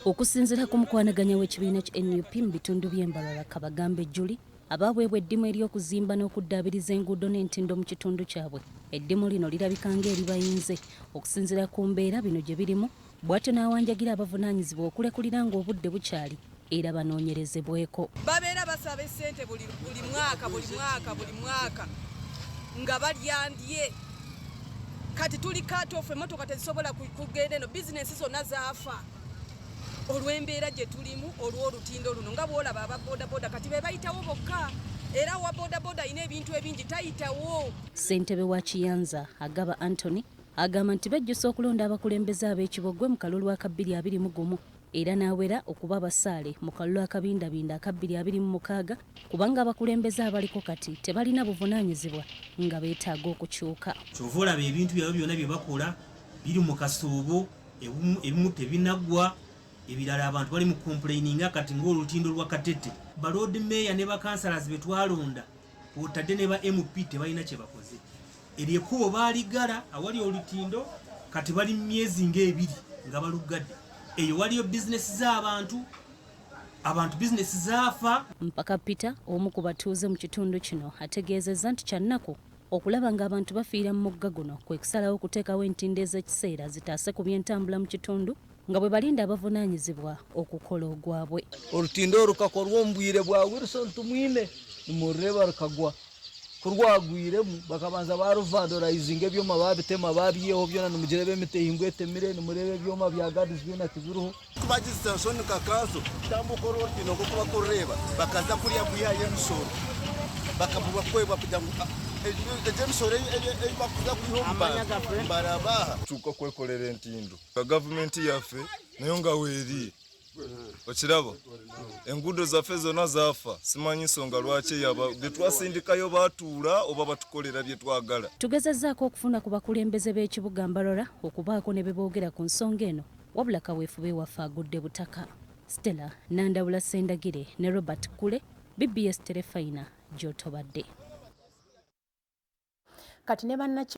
Okusinziira ku mukwanaganya w'ekibiina ki NUP mu bitundu by'e Mbarara, Kabagambe Julie, abaweebwa eddimu ery'okuzimba n'okuddaabiriza enguudo n'entindo mu kitundu kyabwe, eddimu lino lirabika ng'eribayinze okusinziira ku mbeera bino gye birimu, bw'atyo n'awanjagira abavunaanyizibwa okulekulira ng'obudde bukyali era banoonyerezebweko. Babeera basaba essente buli buli mwaka, buli mwaka, buli mwaka nga balyandye. Kati tuli cut off, emmotoka tezisobola kugenda eno, bizinensi zonna zaafa olw'embeera gye tulimu olw'olutindo luno. Nga bw'olaba aba bodaboda kati be bayitawo bokka, era owa bodaboda alina ebintu ebingi tayitawo. Ssentebe wa Kiyanza, Agaba Anthony, agamba nti bejjusa okulonda abakulembeze ab'ekibogwe mu kalulu aka 2021 era n'awera okuba abasaale mu kalulu akabindabinda aka 2026 kubanga abakulembeze abaliko kati tebalina buvunaanyizibwa nga beetaaga okukyuka. Kyova olaba ebintu byabwe byonna bye bakola biri mu kasuubo, ebimu tebinaggwa, ebirala abantu bali mu complaininga. Kati ng'olutindo lwa Katete, ba lord mayor ne bakansalas be twalonda, otadde ne ba MP, tebalina kye bakoze. Eryo ekkubo baaligala awali olutindo, kati bali myezi ng'ebiri nga balugadde. Eyo waliyo bizinesi z'abantu, abantu bizinesi zaafa. Mpaka Peter, omu ku batuuze mu kitundu kino, ategeezezza nti kyannaku okulaba ng'abantu bafiira mu mugga guno, kwe kusalawo okuteekawo entindo ez'ekiseera zitaase ku by'entambula mu kitundu nga bwe balinda abavunaanyizibwa okukola ogwabwe. Orutindo rukakorwa omu bwire bwa Wilson Tumwine, nimurureba rukagwa. Ku rwagwiremu bakabanza baruvandalizinga, ebyoma babitema, babyihaho byona. Nimugireba emiti ehimbwa etemire, nimureba ebyoma bya guards byona tibiriho. Kubagiza enshoni nka kanso kutambuka oru orutindo nk'oku bakurureeba, bakaza kuriya kwihayo emisoro, bakabura kwebwa kugira ngu egyo emisoro ei bakuza kwiha omu bantu barabaha. Tuuka kwekolera entindo nga gavumenti yaffe nayo nga weeri okiraba, enguudo zaffe zonna zaafa. Simanyi nsonga lwaki betwasindikayo batuula oba batukolera bye twagala. Tugezezzaako okufuna ku bakulembeze b'ekibuga Mbarara okubaako ne be boogera ku nsonga eno, wabula kaweefube waffe agudde butaka. Stella Nandawula Sendagire ne Robert Kule, BBS Terefayina, gy'otobadde. Kati ne bannaki